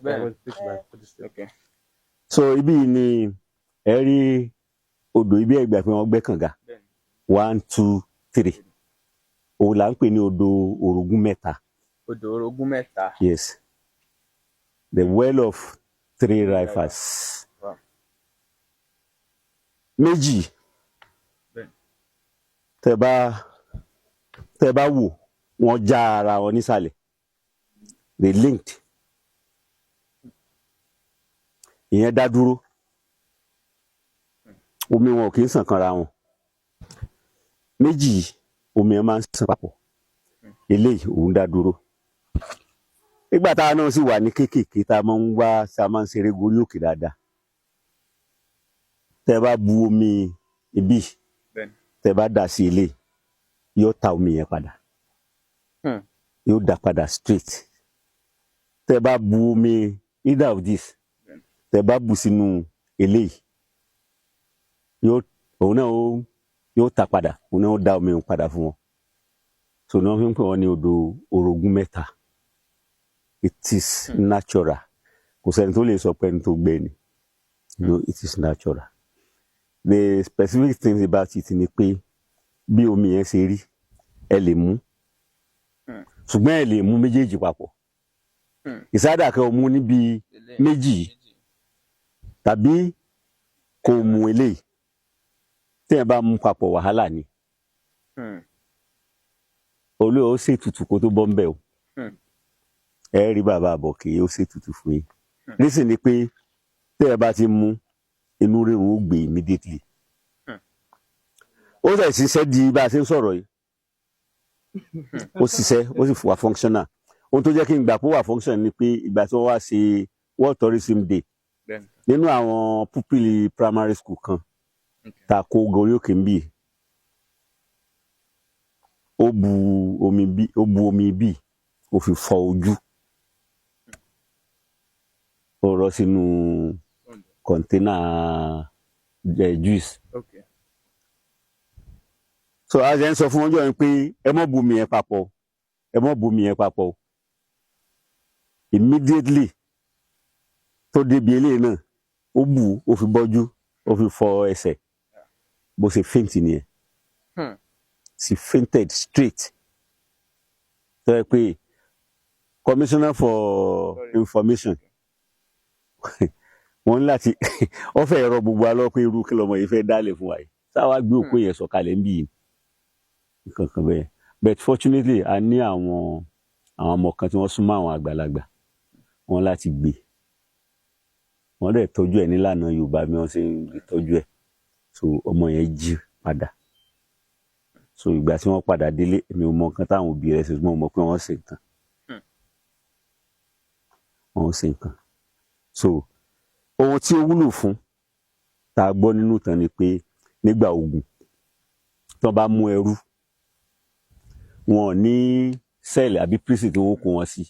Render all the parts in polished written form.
Bẹ́ẹ̀. Okay. So ibi yìí ni ẹ rí odò ibi ẹgbẹ́ pé wọ́n gbẹ́ kànga. Bẹ́ẹ̀ni. One, two, three. Òun là ń pè ní odò orogún mẹ́ta. Odò orogún mẹ́ta. Yes, the well of three rivers. Méjì tẹ bá wò, wọ́n já ara wọn nísàlẹ̀, they linked. Ìyẹn dá dúró, omi wọn ò kì í sàn kanra wọn. Méjì yìí, omi ẹ máa ń sàn papọ̀. Eléyìí, òun dá dúró. Nígbà táwa náà sì wà ní kéékèèké, tá a máa ń wá, tá a máa ń ṣeré gorí òkè dáadáa, tẹ bá bu omi ibí, tẹ bá dà sí eléyìí, yóò ta omi yẹn padà. Yóò dà padà straight. Tẹ bá bu omi either of this, tẹ bá bu sínú eléyìí, yóò òun náà ó yóò ta padà, òun náà ó dá omi òun padà fún wọn. So ní wọn fi ń pè wọn ní odò orogún mẹ́ta. It is natural. Kò sẹ́ni tó lè sọ pé ẹni tó gbẹ ni. No, it is natural. The specific things about it ni pé bí omi yẹn ṣe rí, ẹ lè mú, ṣùgbọ́n ẹ lè mú méjèèjì papọ̀. Ìsádà kẹ́ o mú níbi Eléyìí. méjì yìí, tàbí kó o mú eléyìí. Tí ẹ bá mú papọ̀, wàhálà ni. Olóò ó ṣètùtù kó tó bọ́ ń bẹ̀ o. Ẹ rí bàbá àbọ̀kì, ó ṣètùtù fún yín. Nísìn ni pé tí ẹ bá ti mú, inú rírun ó gbé immediately. Ó sì ṣiṣẹ́ di bá a ṣe ń sọ̀rọ̀ yìí. Ó ṣiṣẹ́, ó sì wà functional. Ohun tó jẹ́ kí n gbà pé ó wà functional ni pé ìgbà tí wọ́n wá ṣe World Tourism Day, nínú àwọn pupil primary school kan tá a kó gorí òkè ń bì, ó bu omi bí, ó bu omi bí, ó fi fọ ojú, ó rọ sínú container juice. So a ṣe ń sọ fún ọjọ́ yẹn pé ẹ mọ́ bu omi yẹn papọ̀, ẹ mọ́ bu omi yẹn papọ̀. Immediately tó débi eléyìí náà, ó bù, ó fi bọ́jú, ó fi fọ ẹsẹ̀, bó ṣe faint nìyẹn. She fainted straight. Tó yẹ pé commissioner for information, wọ́n ní láti wọ́n fẹ́ rọ gbogbo alọ́ pé irú kí lọmọ yìí fẹ́ dálẹ̀ fún wa yìí, sáwá gbé òkú yẹn sọ̀kalẹ̀ ń bì yìí, nǹkan kan bẹ́ẹ̀. But fortunately, a ní àwọn ọmọ kan tí wọ́n súnmọ́ àwọn àgbàlagbà, wọ́n láti gbé, wọ́n dẹ̀ tọ́jú ẹ̀ nílànà Yorùbá bí wọ́n ṣe ń tọ́jú ẹ̀. So ọmọ yẹn jí padà. So ìgbà tí wọ́n padà délé, èmi ò mọ nǹkan táwọn òbí rẹ̀ ṣe, ṣùgbọ́n mo mọ̀ pé wọ́n ṣe nǹkan, wọ́n ṣe nǹkan. So ohun tí ó wúlò fún tá a gbọ́ nínú ìtàn ni pé nígbà ogun, tí wọ́n bá mú ẹrú, wọn ò ní cell àbí prison tí wọ́n kó wọn sí.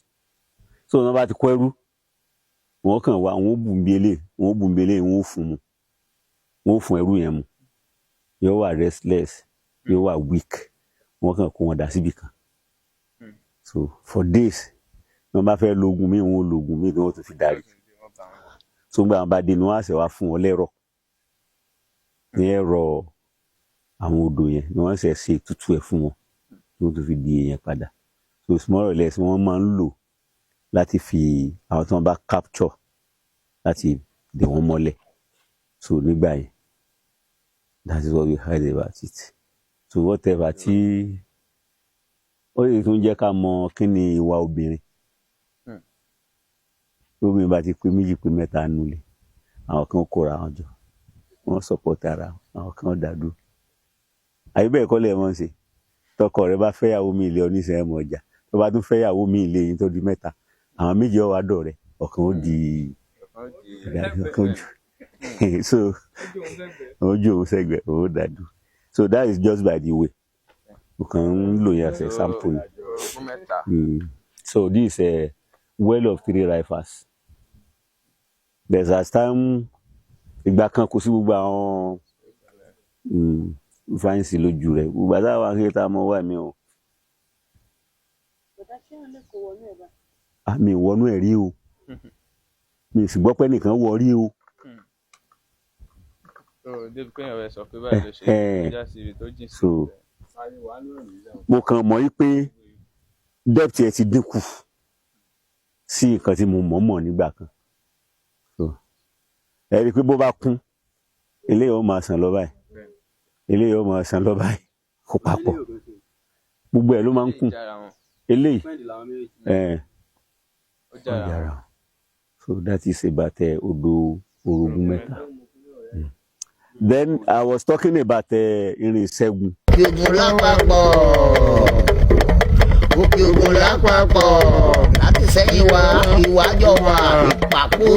So wọ́n bá ti kó ẹrú, wọ́n kàn wá, wọ́n bù ń bí eléyìí, wọ́n bù ń bí eléyìí, wọ́n fún mu, wọ́n fún ẹrú yẹn mu, yóò wà restless, yóò wà weak. Wọ́n kàn kó wọn dà síbì kan. So for days, tí wọ́n bá fẹ́ lo oògùn míì, wọ́n ó lo oògùn míì tí wọ́n tún fi darí. So gbà wọn bá dé ni wọ́n á ṣe wá fún wọn lẹ́rọ̀ ní ẹ̀rọ àwọn odò yẹn ni wọ́n ṣe ṣe ètùtù ẹ̀ fún wọn tí wọ́n tún fi di èèyàn padà. So it's more or less, wọ́n máa ń lò láti fi àwọn tí wọ́n bá capture, láti dè wọ́n mọ́lẹ̀. So nígbà yẹn, that is what we heard about it. So whatever tí ó lè tún jẹ́ ká mọ kí ni ìwà obìnrin. Tí obìnrin bá ti pé méjì, pé mẹ́ta nulẹ̀, àwọn kan kóra wọn jọ, wọ́n support ara wọn, àwọn kan dá dúró. Àbí bẹ́ẹ̀ kọ́ lẹ̀ mọ́ ṣe? Tọkọ rẹ bá fẹ́yàwó mi ilé oníṣẹ́ ẹ̀mọ̀ ọjà, tó bá tún fẹ́yàwó mi ilé yín tó di mẹ́ta, àwọn méjì ó wá dọ̀rẹ́, ọ̀kan ó di ọ̀kan jù. So ojú òun sẹ́gbẹ̀ẹ́, òun dá dúró. So that is just by the way, mo kàn ń lò yẹn as example ni. So this is a well of three rivers. There's a time, ìgbà kan, kò sí gbogbo àwọn fáyínsì lójú rẹ̀ gbogbo àtàwọn akéwì tá a mọ wà mí o. Bọ̀dá, ṣé wọn lè kó wọnú ẹ̀ bá? Àmì ìwọ́nú ẹ̀ rí o. Mi sì gbọ́ pé nìkan wọ rí o. So débi pé èèyàn fẹ́ sọ pé báyìí ló ṣe kọjá sí ibi tó jìn sí. So mo kàn mọ̀ yí pé depth ẹ ti dínkù sí nǹkan tí mo mọ̀ mọ̀ nígbà kan. So ẹ rí i pé bó bá kún, eléyìí ó máa sàn lọ báyìí, eléyìí ó máa sàn lọ báyìí, kó papọ̀, gbogbo ẹ̀ ló máa ń kún. Jára wọn. Eléyìí ẹ̀ Ó jára wọn. yàrá. So that is about odò Orogún Mẹ́ta. Then I was talking about Irin Ìṣẹ́gun. Òkè Ògùn lápapọ̀, Òkè Ògùn lápapọ̀, láti sẹ́yìn wá ìwájọ́ wa ìpàkó.